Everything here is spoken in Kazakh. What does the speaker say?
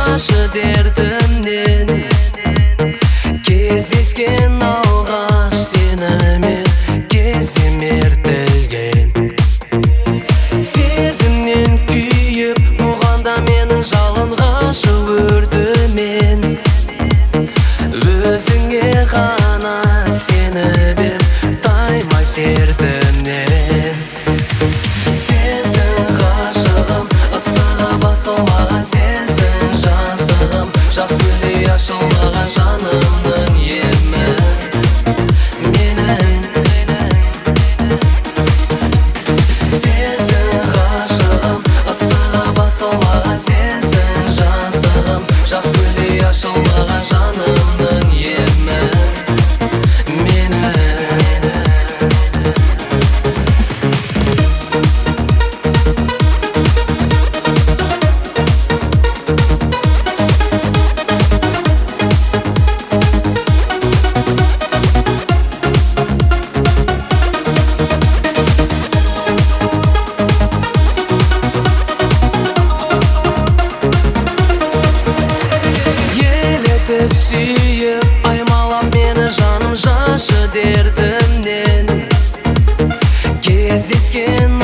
арылтпашы дертімнен. Кездескен алғаш сенімен кезім ертілген. Сезімнен күйіп бұғанда менің жалын ғашық өртімен. Өзіңе ғана сеніп ем, таймай сертімнен. Сенсің ғашығым, ыстығы басылмаған, сенсің жасығым, жас гүлдей ашылмаған жанымның емі менің. Сенсің ғашығым, ыстығы басылмаған, сенсің жасығым, жас гүлдей ашылмаған жанымның емі менің. Елітіп сүйіп, аймалап мені жаным жашы дертімнен. Кездескен